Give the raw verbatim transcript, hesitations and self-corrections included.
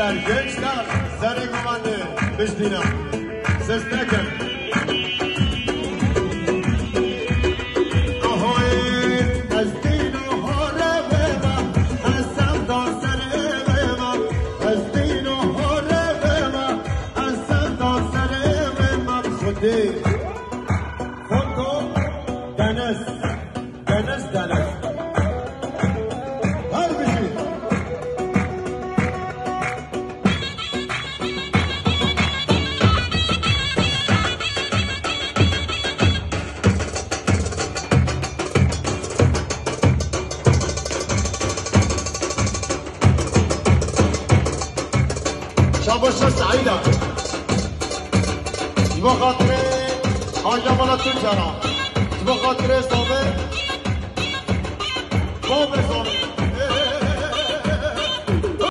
Gençler, serê gumanê bijdîna. Ses nekin. Ahoyê, ez dîno hore vêma, ez senda serê vêma, ez dîno hore vêma, ez senda serê vêma, Xwedê. Foto, Deniz. Deniz, Deniz. Her bijî. Şabaşa Saîda. Ji bo xatirê Haja Mala Tunca ra. Ji bo xatirê Sabe. Babe Sabe.